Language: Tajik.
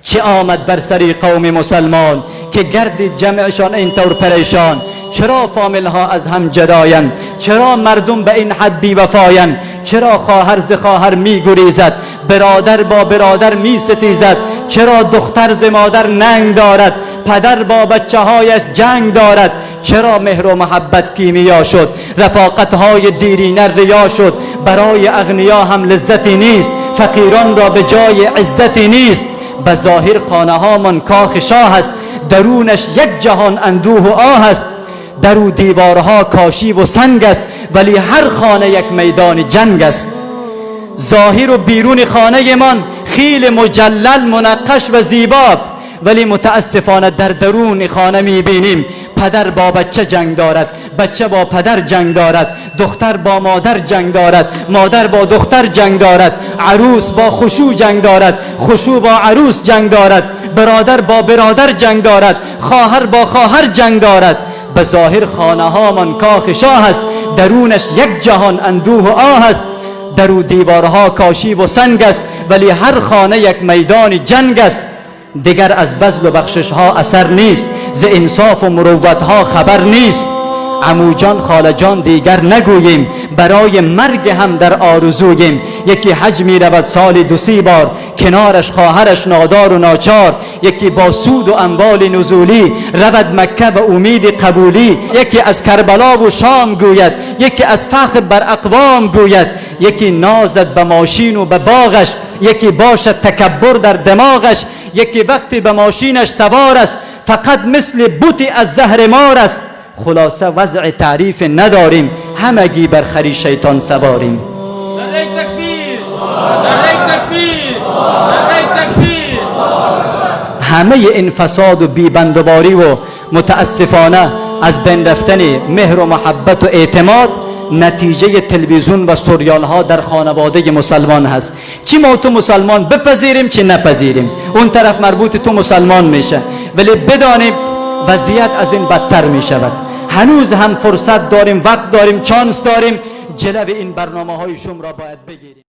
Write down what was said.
Чӣ омад бар сари қавми мусалмон, ки гардид ҷамъшон ин тавр парешон? Чаро фомилҳо аз ҳам ҷудоянд? Чаро мардум ба ин ҳад бевафоянд? Чаро хоҳар зи хоҳар мегурезад, бародар бо бародар меситезад? Чаро духтар зи модар нанг дорад, падар бо бачаҳояш ҷанг дорад? Чаро меҳру муҳаббат кимиё шуд, рафоқатҳои дирина риё шуд? Барои ағниё ҳам лаззате нест, фақиронро ба ҷои иззате нест. Ба зоҳир хонаҳомон кохи шоҳ аст, дарунаш як ҷаҳон андӯҳу оҳ аст. Дару деворҳо кошиву санг аст, вале ҳар хона як майдони ҷанг аст. Зоҳиру беруни хонаамон хеле муҷаллал, мунаққаш ва зебо, вале мутаассифона дар даруни хона мебинем падар бо бача ҷанг дорад, бача бо падар ҷанг дорад, духтар бо модар ҷанг дорад, модар бо духтар ҷанг дорад, арӯс бо хушӯ ҷанг дорад, хушӯ бо арӯс ҷанг дорад, бародар бо бародар ҷанг дорад, хоҳар бо хоҳар ҷанг дорад. Ба зоҳир хонаҳомон кохи шоҳ аст, дарунаш як ҷаҳон андӯҳу оҳ аст. Дару деворҳо кошиву санг аст, вале ҳар хона як майдони ҷанг аст. Дигар аз базлу бахшишҳо асар нест, зи инсофу мурувватҳо хабар нест. Амӯҷон, холаҷон дигар нагӯем, барои марг ҳам дар орзуем. Яке ҳаҷ меравад соли ду-се бор, канораш хоҳараш нодору ночор. Яке бо суду амволи нузулӣ равад Макка ба умеди қабулӣ. Яке аз Карбалову Шом гӯяд, яке аз фахр бар ақвом гӯяд. Яке нозад ба мошину ба боғаш, яке бошад такаббур дар димоғаш. Яке вақте ба мошинаш савор аст, фақат мисли бути аз заҳри мор аст. Хулоса, вазъи таъриф надорем, ҳамагӣ бар хари шайтон саворем. Нараи такбир! Нараи такбир! Нараи такбир! Ҳамаи ин фасоду бебандуборӣ ва мутаассифона аз байн рафтани меҳру муҳаббату эътимод натиҷаи телевизион ва сериалҳо дар хонаводаи мусалмон ҳаст. Чӣ мо ту мусалмон бипазирем, чӣ напазирем, он тараф марбути ту мусалмон меша, вале бидонем, вазъият аз ин бадтар мешавад. Ҳанӯз ҳам фурсат дорем, вақт дорем, чанс дорем, ҷилави ин барномаҳои шумро бояд бигирем.